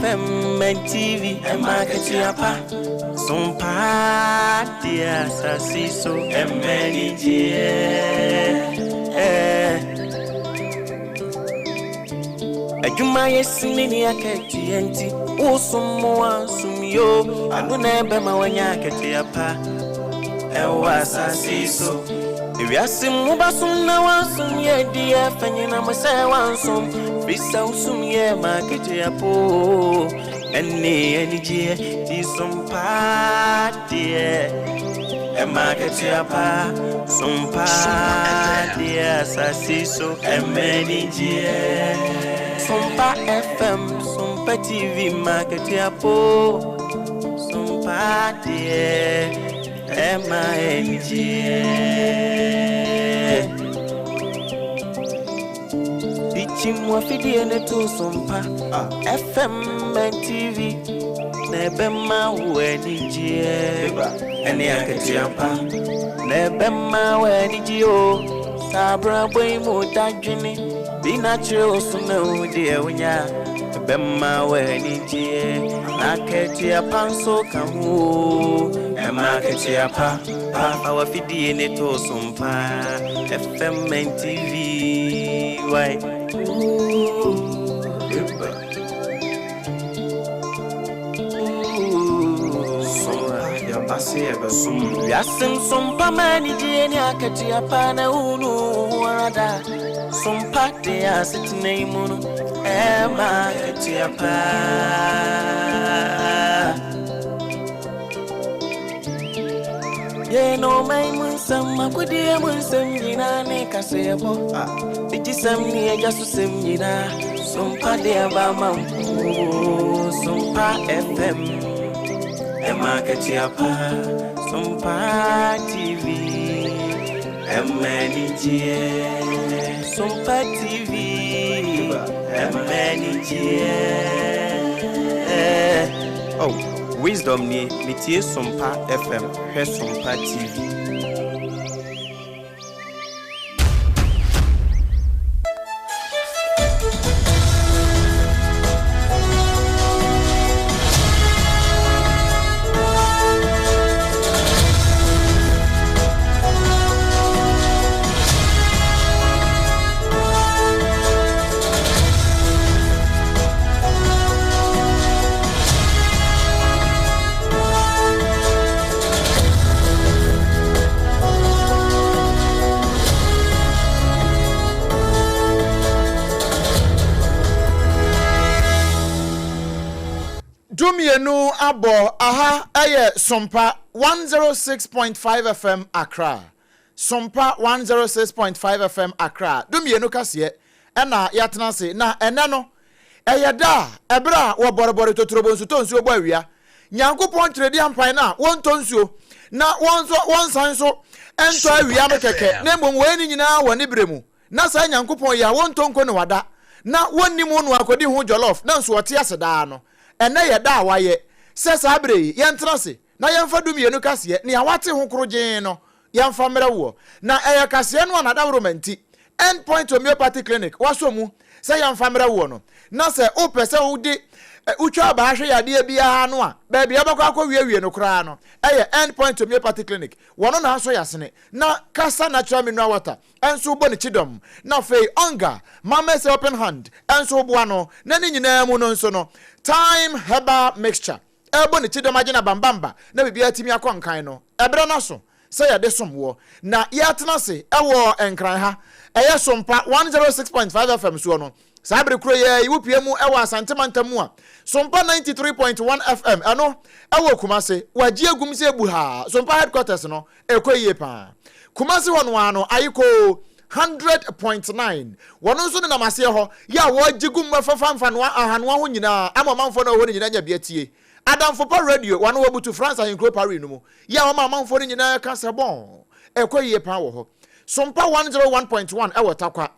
FM and TV ɛma akatua pa. Sompa deɛ asase so ɛma anigyeɛ. Adwuma yɛ sini ne akatua nti wosom mo ansom yo ɛno na ɛbɛma wanya akatua pa ɛwɔ asase so. Ewiase mu basom na wansom yɛ deɛ fa nyina mo sɛ wansom firi sɛ wosom yɛ ma akatua po ɛne anigyeɛ ti sompa deɛ ɛma akatua pa sompa deɛ asase so ɛma anigyeɛ Sompa FM Sompa TV ma akatua po sompa deɛ ɛma anigyeɛ Dichim wafidie ne to sompa FM and TV na ɛbɛma wo anigyeɛ ɛne akatua pa na ɛbɛma wo anigye o saa abrabɔ yi mu dadwene bi na kyerɛ wo so na wo deɛ wonya ɛbɛma wo anigyeɛ na akatua pa nso ka ho o ɛma akatua pa pa fa wafidie ne to sompa FM and TV why. Ooh. Yɛba sɛ yɛbɛsom. Wiase nsompa ma anigyeɛ ne akatua pa na wonu wo ara da sompa de asetena yi mu no ɛma akatua pa. Yɛn ɔman mu nsɛm akodeɛ mu nsɛm nyinaa ne kaseɛbɔ bigyesɛm ne agya so sɛm nyinaa sompa de aba ma mpo Sompa FM ɛma akatua pa Sompa TV ɛma anigyeɛ Sompa TV ɛma anigyeɛ. Oh, wisdom nie, metie Sompa FM, hwɛ Sompa TV. 12 abɔ aha ɛyɛ Sompa 106.5 FM Accra. Sompa 106.5 FM Accra. 12 kaseɛ ɛna yɛatena ase na ɛnɛ no ɛyɛ da a ɛberɛ a wɔbɔrebɔre totorobɔ nsutɔ nsuo bɔ awia. Nyankopɔn kyerɛdi ampan no a wɔntɔ nsuo na wɔn nso wɔnsan nso ntɔ awia no kɛkɛ na mmom wɔyɛ ne nyinaa wɔ ne berɛ mu. Na saa Nyankopɔn yi a wɔntɔ nko ne wada na wɔnnim wo no akɔdi ho jollof na nso ɔte ase daa no, ɛnnɛ yɛ da a wayɛ sɛ saa berɛ yi yɛntena ase na yɛmfa 12 kaseɛ, nea wate ho korogyee no, yɛmfa mmerɛ woɔ. Na ɛyɛ kaseɛ no a n'adaworoma nti End Point Homeopathy Clinic wasɔ mu sɛ yɛmfa mmerɛ woɔ no. Na sɛ wopɛ sɛ wode wotwa abaa hwɛ yadeɛ biara ano a, baabi a wobɛkɔ akɔwiewie no koraa no yɛ End Point Homeopathy Clinic. Wɔno na asɔ yɛasene. Na Kasa Natural Mineral Water nso bɔ ne kyidɔm, na afei Onga, Mama's Helping Hand, nso boa no, na ne nyinaa mu no nso no, Thyme Herbal Mixture rebɔ ne kyidɔm agye no abambamba na biribiara atumi akɔ nkan no, ɛberɛ no aso sɛ yɛde som woɔ. Na yɛatena ase wɔ Nkran ha, ɛyɛ Sompa 106.5 FM soɔ no, saa bere koro yi ara yi wopue mu wɔ Asante mantam mu a, Sompa 93.1 FM, ɛno wɔ Kumase, wɔagye agum sɛ buhaa, Sompa headquarters no, Ɛkɔ yie paa. Kumasi hɔ no ara no, Ayikoo, 100.9, wɔn nso nenam aseɛ hɔ yɛ a wɔregye gu mu fafa mfanoa ahanoa ho nyinaa ama ɔmanfoɔ no a wɔwɔ hɔ no nyinaa anya bi atie. Adamfo Pa Radio, wɔn wɔbutu France ahenkuro Paris no mu yɛ a wɔma amanfoɔ no nyinaa ka sɛ bɔn. Ɛkɔ yie paa wɔ hɔ. Sompa 101.1 ɛwɔ Tarkwa.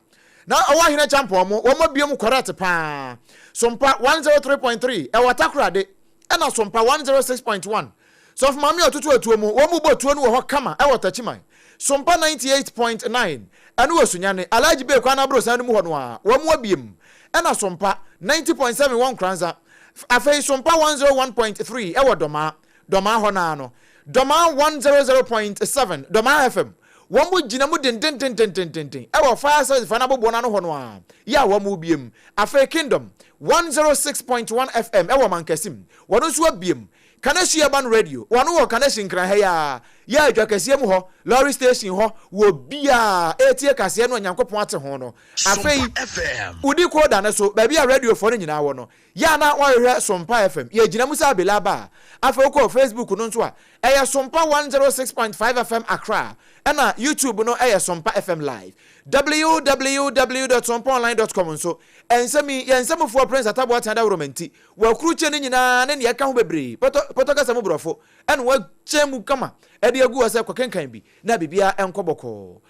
Na ɔwɔ Ahene Kyampɔn mo, wɔn abue mu correct paa. Sompa 103.3 ɛwɔ Takoradi ɛna Sompa 106.1 Sɔfo maame a ɔtoto atuo mu, wɔn bobɔ tuo no wɔ hɔ kama ɛwɔ Takyiman. Sompa 98.9 ɛno wɔ Sunyani, Alhaji Bey kwan aborosan no mu hɔ no ara, wɔn abiem. Ɛna Sompa 90.7 wɔ Nkoranza. Afei Sompa 101.3 ɛwɔ Dɔmaa, Dɔmaa hɔ no ara no, Dɔmaa 100.7, Dɔmaa FM, wɔn gyina mu dendendendendenden ɛwɔ Fire Service foɔ no aboboɔ no ano hɔ no ara, yɛ a wɔn rebiem. Afei Kingdom 106.1 FM ɛwɔ Mankasim, wɔn nso abiem. Kaneshie Urban Radio, wɔn wɔ Kaneshie Nkran ha yi ara, yɛ a dwa kɛseɛ mu hɔ, lorry station hɔ, wɔ biara ɛretie kaseɛ no a Nyankopɔn ate ho no. Afei, wodi Koda no so, baabi a radiofoɔ no nyinaa wɔ no, yɛ a na wɔhwehwɛ Sompa FM. Yɛgyina mu sɛ abela aba a. Afei wokɔ Facebook no nso a, ɛyɛ Sompa 106.5 FM Accra, ɛna YouTube no yɛ Sompa FM Live. Www dot sompaonline dot com nso, nsɛm yi, yɛn nsɛmfoɔ Prince Atta Boateng Adaworoma nti, wɔakurukyire ne nyinaa ne nea ɛka ho bebree, pɔtɔ, pɔtɔ kasa mu borɔfo, ɛna wɔakyɛ mu kama de agu hɔ sɛ kɔkenkan bi na biribiara nkɔ bɔkɔɔ.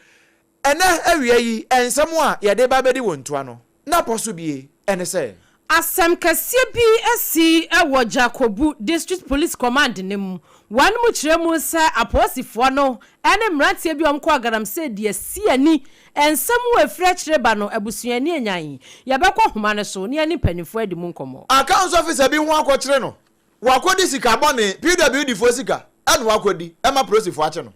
Ɛnnɛ awia yi, nsɛm a yɛde reba abɛdi wo ntoa no, n'apɔ so bie ne sɛ. Asɛm kɛseɛ bi asi wɔ Djakobu District Police Command no mu. Wɔn kyerɛ mu sɛ apolisifoɔ no ne mmeranteɛ bi a wɔkɔɔ galamsey de asi ani nsɛm a ɛfiri akyire ba no abusua ani anyan. Yɛbɛkɔ nhoma no so na yɛne mpanimfoɔ adi mu nkɔmmɔ. Accounts officer bi ho akɔkyere no, wakɔdi sika bɔne, PWD foɔ sika ɛna wakɔdi ɛma polisifoɔ akye no.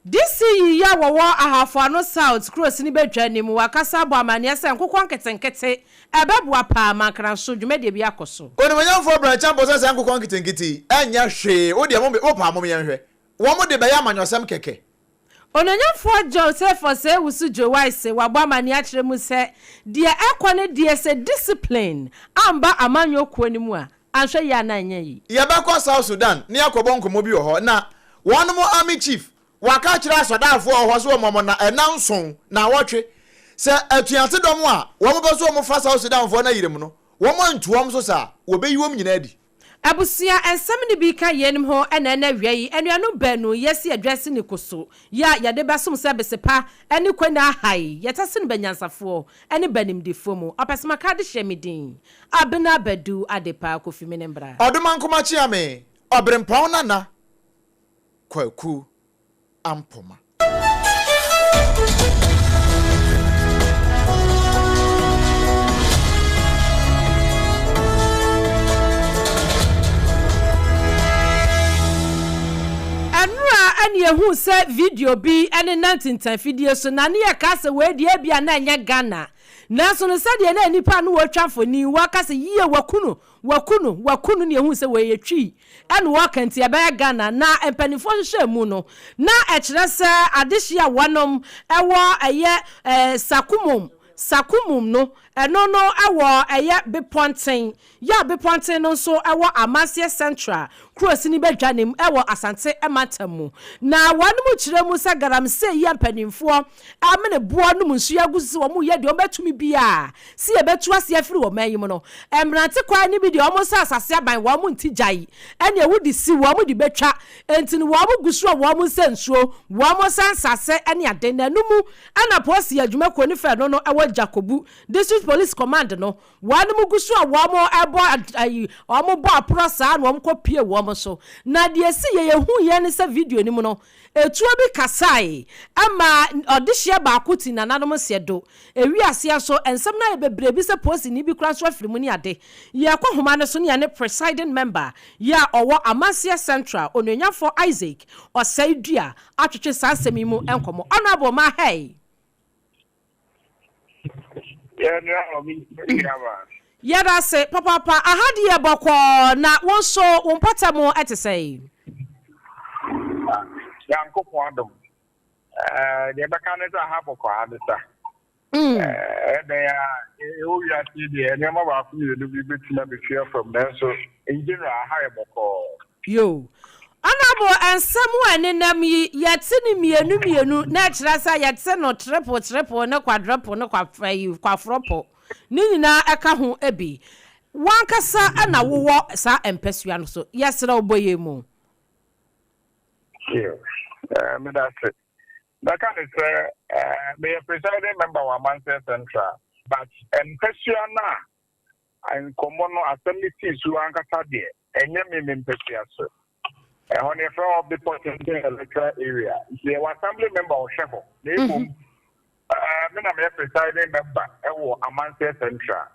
DC yi a wɔwɔ Ahafo Ano South kuro sini badwa anim, wakasa abɔ amaneɛ sɛ nkokɔ nketenkete ɛbɛboa paa ma Nkranso dwumadie bi akɔ so. Onimuonyamfoɔ Bryan Acheampong sɛ saa nkokɔ nketenkete yi ɛnyɛ hwee, wo deɛ mo paa mom yɛnhwɛ, wɔn de bɛyɛ amanyɔsɛm kɛkɛ. Onuonyamfoɔ Joseph Osei Wusu Jowae se wabɔ amaneɛ akyerɛ mu sɛ deɛ ɛkɔ ne deɛ sɛ discipline amba amanyɔ kuo no mu a, anhwɛ yie a na anyɛ yie. Yɛbɛkɔ South Sudan ne akɔbɔ nkɔmmɔ bi wɔ hɔ na wɔnom army chief waka akyerɛ asɔdaafoɔ a wɔ hɔ sɛ wɔmmɔ mo na ɛna nson, naawɔtwe, sɛ atuate dɔm a wɔn pɛ sɛ wɔn fa South Sudanfoɔ no ayerem no wɔn antu wɔn so saa a wɔbɛyi wɔn nyinaa adi. Abusua nsɛm no bi ka yeinom ho na ɛnnɛ awia yi anuanom baanu yi asi adwa asi ne koso yi a yɛde bɛsom sɛ besepa ne Kwena Ahai, yɛtase no banyansafoɔ ne banimdefoɔ mu. Ɔpɛsɛmaka adehyeɛ me din Abena Badu Adepa Kofi me ne mbra. Ɔdomankoma Kyeame, Ɔberempɔn Nana Kwaku Ampoma. Ɛnora ɛne yɛhuu sɛ video bi nenam tintanfidie so na ne yɛkaa sɛ wei deɛ ebia na ɛnyɛ Ghana. Nanso no sɛdeɛ na nnipa a ne wɔretwa mfoni wɔreka sɛ yie waku no, waku no, waku no ne yɛhuu sɛ wei yɛ Twi ɛna wɔreka nti ɛbɛyɛ Ghana. Na mpanimfoɔ hwehwɛɛ mu no na ɛkyerɛ sɛ adehyeɛ a wɔnom ɛwɔ ɛyɛ Sakumum, Sakumum no ɛno no ɛwɔ ɛyɛ Bepɔnten Yɛ a Bepɔnten no nso wɔ Amanseɛ Central kurosini badwanem wɔ Asante mantam mu. Na wɔnom kyerɛ mu sɛ galamsey yi a mpaninfoɔ amene boɔ nom nsuo agu so sɛ wɔn reyɛ deɛ wɔn bɛtumi biara sɛ yɛbɛtu aseɛ afiri ɔman yi mu no, mmerante kwan no bi deɛ wɔn nsa asase aban wɔn nti gyae ɛneɛ wode si wɔn de bɛtwa enti no wɔn gu so a wɔn nsa nsuo wɔn nsa nsase ne ade. Na ɛno mu na polisi adwumakuo no fɛ no no wɔ Djakobu District Police Command no Wɔnom gu so a wɔn bɔ ayi wɔn bɔ aporɔ saa na wɔn kɔ pie wɔn so. Na deɛ esi yɛ yɛ hu yɛ ne sɛ video no mu no etuo bi kasae ɛma ɔdehyeɛ baako ti nananom nseɛ do. Ewi aseɛ nso nsɛm no ayɛ bebree bi sɛ polisini bi koraa nso afiri mu ne ade. Yɛ kɔ homa no so ne yɛne presiding member yɛ a ɔwɔ Amanseɛ Central Onuonyamfoɔ Isaac Ɔsɛe Dua atwetwe saa nsɛm yi mu nkɔmɔ. Honourable Mahɛi. Yɛda ase papaapa. Aha deɛ bɔkɔɔ na wo nso wo mpɔtam te sɛn? Nyankopɔn adom. Deɛ ɛbɛka ne sɛ aha bɔkɔɔ adesa. Ɛdɛn a ɛwɔ wiase deɛ nneɛma baako mmienu bi bɛtumi abɛtwi afam nanso in general aha yɛ bɔkɔɔ. Yoo. Honourable nsɛm a ɛnenam yi yɛte no mmienu mmienu na ɛkyerɛ sɛ yɛte no triple triple ne quadruple ne kwaforɔpɔ ne nyinaa ɛka ho bi. W'ankasa na wowɔ saa mpasua no so. Yɛsrɛ wo bɔ yɛn mu. Yoo. Meda ase. Mɛka ne sɛ meyɛ presiding member wɔ Amanseɛ Central but mpasua no a Nkɔmmɔ no, asɛm no sii so ankasa deɛ, ɛnyɛ me me mpasua so. Ɛhɔ no yɛfrɛ hɔ Bepɔ Tenten Electoral Area. Nti yɛwɔ Assembly member a ɔhwɛ hɔ. Na mmom, me na meyɛ presiding member wɔ Amanseɛ Central.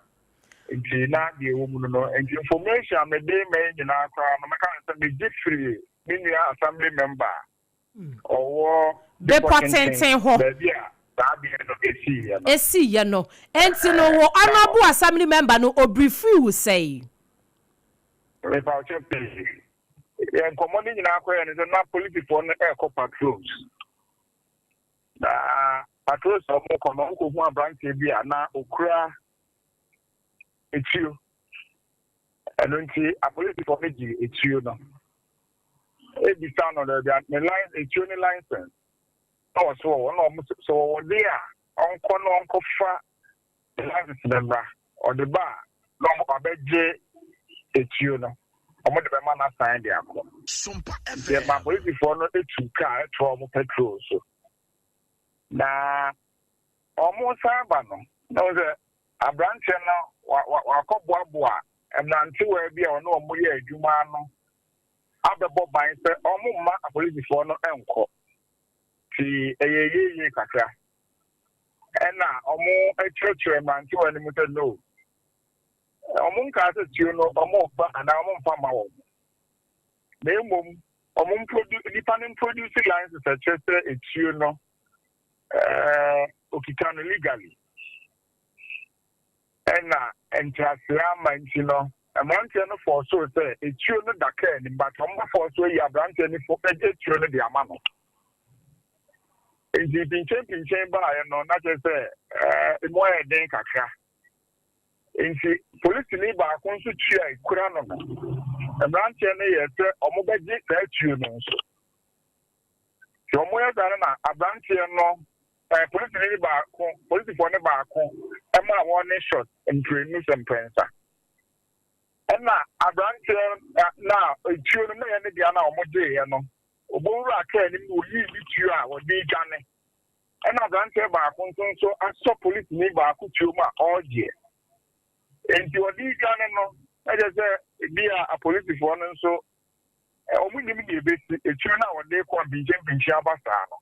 Nti na deɛ ɛwɔ mu no no, nti information a mede ma yi nyinaa koraa no, mɛka no sɛ megye firi me nua assembly member a ɔwɔ Bepɔ Tenten hɔ. Baabi a saa adeɛ no ɛsiiɛ no. Ɛsiiɛ no. Nti no wo honourable assembly member no ɔbrifii wo sɛn? Mepawokyɛ pii. Yɛn nkɔmmɔ no nyinaa kɔyɛ ne sɛ na polisifoɔ no ɛrekɔ patrols. Na patrols a wɔkɔ no, wɔkɔhu aberanteɛ bi a na ɔkura etuo. Ɛno nti apolisifoɔ no gye etuo no. Ebisa no daabi a ne line etuo ne license na wɔ so wɔwɔ na wɔn sɛ wɔwɔ de a ɔnkɔ na ɔnkɔfa ne license no mmra. Ɔde ba a na wɔn abɛgye etuo no. Wɔn de bɛma n'asan de akɔ. Nti ɛma apolisifoɔ no etu kaa ɛtoa wɔn petrol so. Na wɔn san ba no na wɔn sɛ aberanteɛ no wakɔboaboa mmerantewa bi a ɔne wɔn yɛ adwuma no abɛbɔ ban sɛ wɔn mma apolisifoɔ no nkɔ. Nti ɛyɛ yie kakra. Ɛna wɔn akyerɛkyerɛ mmerantewa no mu sɛ no. Wɔn nkaa sɛ tuo no wɔn mfa anaa wɔn mfa ma wɔn. Na mmom wɔn mprodu nipa no mproduce license a ɛkyerɛ sɛ etuo no okita no legally. Ɛna nkyerɛaseɛ ama nti no mmeranteɛ no fɔɔ so sɛ etuo no da kaa anim, but wɔn bɛfɔɔ so ayi aberanteɛ no fo etuo no de ama no. Nti pinkyɛn pinkyɛn baeɛ no na kyerɛ sɛ emu ayɛ den kakra. Nti polisini baako nso tua ekura no no, mmeranteɛ no yɛ sɛ wɔn bɛgye saa tuo no nso. Nti wɔn yɛ saa no na aberanteɛ no polisini no baako, polisifoɔ no baako ɛmaa wɔn ne shot mprenu sɛ mprɛnsa. Ɛna aberanteɛ na etuo no na yɛ ne deɛ na wɔn gyeeɛ no, ɔbɔwura kaa anim na oyii ne tuo a wɔde dwane. Ɛna aberanteɛ baako nso nso asɔ polisini baako tuo mu a ɔregyeɛ. Nti ɔde dwane no, ɛkyɛ sɛ ebi a apolisifoɔ no nso wɔn nim deɛ ebesi etuo no a wɔde kɔ mpinkyɛn mpinkyɛn aba saa no.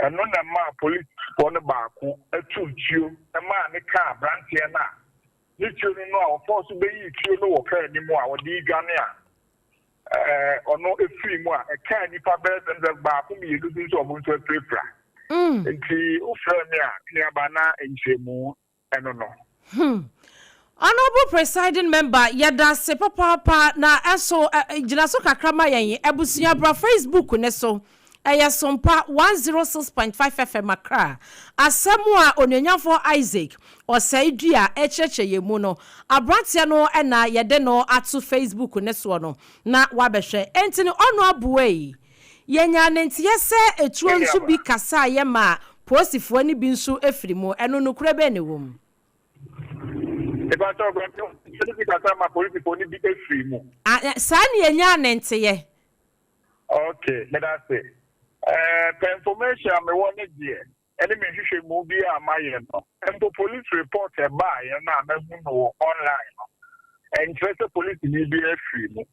Ɛno na ɛmaa polisifoɔ no baako atu tuo ɛmaa ne kaa aberanteɛ no a ne tuo no no a ɔfɔɔ so bɛyii tuo no wɔ kaa anim a wɔde dwane a ɔno efiri mu a ɛkaa nipa bɛyɛ sɛ baako mmienu bi nso a wɔn nso apirapira. Nti wofrɛ me a, nuaba, na nkyerɛmu ɛno no. Honourable presiding member, yɛda ase papaapa na ɛso gyina so kakra ma yɛn. Abusua, bra Facebook ne so, ɛyɛ Sompa 106.5 FM Accra. Asɛm a onuonyamfoɔ Isaac Ɔsɛe Dua ɛkyerɛkyerɛ yɛn mu no, aberanteɛ no ɛna yɛde no ato Facebook ne soɔ no na wabɛhwɛ. Enti no ɔno aboa yi, yɛnya ne nteɛ sɛ etuo nso bi kasa yɛ ma polisifoɔ no bi nso efiri mu. Ɛno nokorɛ bɛn na ɛwɔ mu? Ìbátan ọgbà tí bi kasa ma polisifoɔ no bi efiri mu. Saa ne yɛnya ne nteɛ. Okay, meda ase. Pɛ information a mewɔ ne deɛ ɛne me nhwehwɛmu bi a mayɛ no, mpo police report ɛbaeɛ no a mahu no wɔ online no, ɛnkyerɛ sɛ polisini bi afiri mu.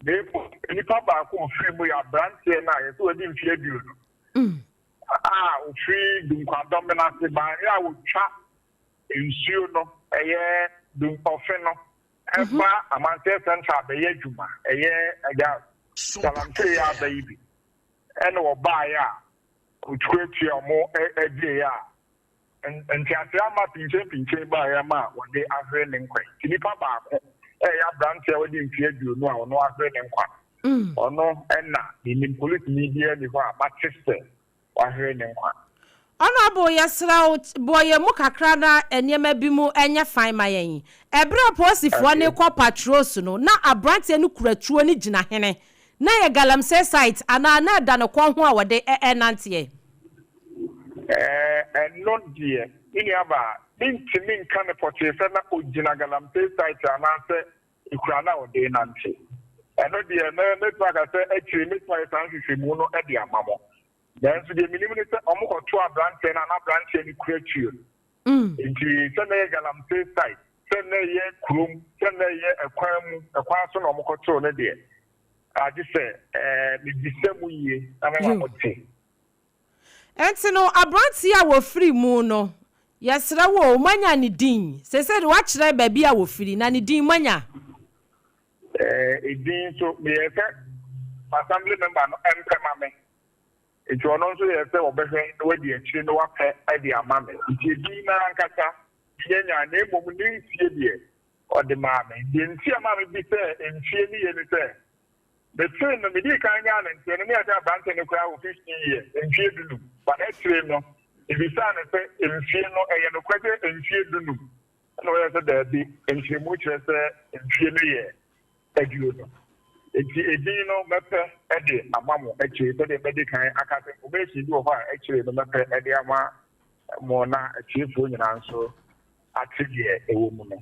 Na mmom nipa baako a ofiri mu yɛ aberanteɛ no a yɛsɛ wadi mfeɛ 20 a ofiri Dunkwadɔm no ase baahwɛ a wɔtwa nsuo no, ɛyɛ Ɔfe no, ɛba Amanseɛ Central bɛyɛ adwuma, ɛyɛ agya galamsey yɛ aba yi bi ɛna ɔbaeɛ a otuatua ɔmo agyeeɛ a nteaseɛ ama pinkyɛn pinkyɛn baeɛ ama a wɔde ahwere ne nkwa. Nti nipa baako ɛyɛ aberanteɛ a wɔde mfeɛ 20 a ɔno ahwere ne nkwa. Ɔno ɛna menim polisini biara ni hɔ a mate sɛ wahwere ne nkwa. Honourable, yɛsrɛ wo, bɔ yɛn mu kakra na nneɛma bi mu nyɛ fan ma yɛn. Ɛberɛ a polisifoɔ no kɔ patrols no, na aberanteɛ no kura tuo no gyina hene? Na yɛ galamsey site anaa na ɛda ne kɔn ho a wɔde ɛnanteɛ? Ɛno deɛ, me nuabaa, mentumi nka no pɔtee sɛ na ogyina galamsey site anaasɛ ekura na ɔde nante. Ɛno deɛ, mɛtumi aka sɛ akyire mɛtumi ayɛ saa nhwehwɛmu no de ama mo. Nanso deɛ menim ne sɛ ɔmo kɔto aberanteɛ no a na aberanteɛ no kura tuo no. Nti sɛ na ɛyɛ galamsey site, sɛ na ɛyɛ kurom, sɛ na ɛyɛ ɛkwan mu, ɛkwan so na ɔmo kɔtoo no deɛ, agye sɛ mebisa mu yie na mɛma mo te. Enti no aberanteɛ a wɔfiri mu no, Yɛsrɛ wo o, moanya ne din? Seesei de woakyerɛ baabi a wɔfiri, na ne din moanya? Ɛɛ, edin nso, meyɛɛ sɛ m'assembly member no mpɛ ma me. Nti ɔno nso yɛɛ sɛ ɔbɛhwɛ na wadi akyire na wapɛ de ama me. Nti edin no ara ankasa menyanyaa, na mmom ne mfie deɛ, ɔde maa me. Deɛ nti a ɛmaa mebisɛɛ mfie no yie ne sɛ, metee no, medii kan nyaa no nteɛ no, na yɛsɛ aberanteɛ no koraa wɔ 15 years, mfie dunum. But akyire no, mebisaa no sɛ mfie no, ɛyɛ nokorɛ sɛ mfie dunum? Ɛna ɔyɛɛ sɛ daabi, nkyerɛmu kyerɛ sɛ mfie no yɛ 20. Enti edin no mɛpɛ de ama mo akyire, sɛdeɛ madi kan aka sɛ information bi wɔ hɔ a akyire no mɛpɛ de ama mo na atiefoɔ nyinaa nso ate deɛ ɛwɔ mu no.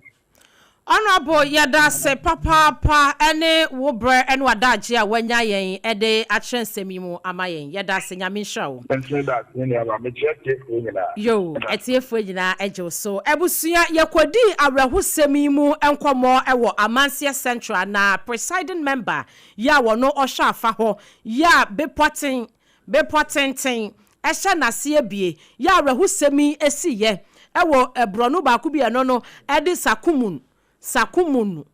Honourable yɛdase papaapa ɛne wo brɛ ɛne w'adagye a w'anya yɛn ɛde akyerɛ nsɛm yi mu ama yɛn yɛdase Nyame nhyira wo. Me nso medase me nua baa mekyia atiefoɔ nyinaa. Yoo atiefoɔ nyinaa gye wo so. Abusua yɛkɔdii awerɛhosɛm yi mu nkɔmmɔ wɔ Amanseɛ Central na presiding member yi a wɔno ɔhwɛ afa hɔ yi a bepɔten bepɔ tenten hyɛ n'ase abue yɛ awerɛhosɛm yi siiɛ wɔ borɔno baako bi a ɛno no de Sakumun, Sakumun,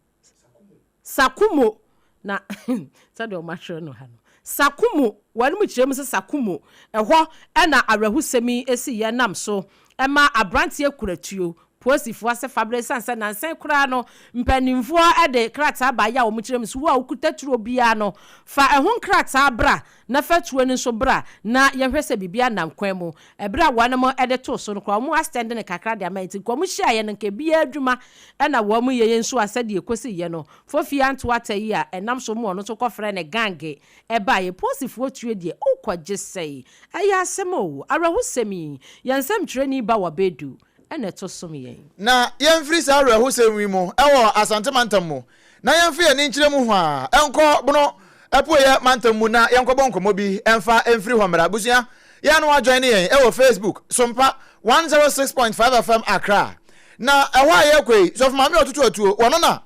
Sakumo, na sɛdeɛ wɔatwerɛ no ha no, Sakumo, wɔn kyerɛ mu sɛ Sakumo, ɛhɔ na awerɛhosɛm yi siiɛ nam so ma aberanteɛ kura tuo Polisifoɔ ase fa berɛ ɛsiane sɛ nansa yi koraa no mpaninfoɔ de krataa baeɛ a wɔkyerɛ mu sɛ wo a wokuta turo biara no fa ɛho nkrataa bra na fa tuo no nso bra na yɛnhwɛ sɛ biribiara nam kwan mu. Ɛberɛ a wɔnom de too so no koraa wɔn astɛnde no kakra de ama yɛn nti nka wɔn hyiaeɛ no nka ebiara adwuma na wɔn yɛ yɛn nso a sɛdeɛ ɛkɔsiiɛ no Fofie anto ata yi a ɛnam so ma ɔno nso kɔfrɛɛ ne gange baeɛ. Polisifoɔ tuo deɛ wokɔgye sɛe? Ɛyɛ asɛm o! Awerɛhosɛm yi yɛn nsɛmtwerɛni Bawa Bedu na ɛto som yɛn. Na yɛmfiri saa awerɛhosɛm yi mu wɔ Asante mantam mu na yɛmfa yɛn ani nkyerɛ mu hwaa nkɔ Bono Apueeɛ mantam mu na yɛnkɔbɔ nkɔmmɔ bi mfa mfiri hɔ mmra. Abusua, yɛ a na woajoine yɛn wɔ Facebook, Sompa 106.5 FM Accra. Na ɛhɔ a yɛrekɔ yi, Sɔfo Maame a ɔtoto atuo, wɔno na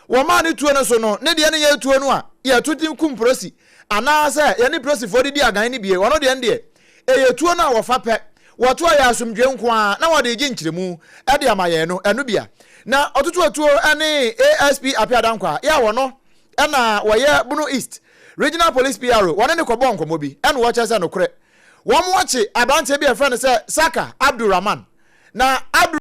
wɔmaa ne tuo no so no, ne deɛ no nyɛ tuo no a yɛto de kum prosi anaasɛ yɛne prosifoɔ de di agan no bie, ɔno deɛ no deɛ Ɛyɛ tuo no a wɔfa pɛ, wɔto a ɛyɛ asomdwoeɛ nko ara na wɔde regye nkyerɛmu de ama yɛn no, ɛno bia. Na ɔtoto atuo ne ASP Appiah Dankwah, yɛ a wɔno na wɔyɛ Bono East Regional Police PRO, wɔne no kɔbɔɔ nkɔmmɔ bi ɛna wɔkyerɛ sɛ nokorɛ wɔn akye aberanteɛ bi a yɛfrɛ no sɛ Saka Abdul Rahman na Abdul.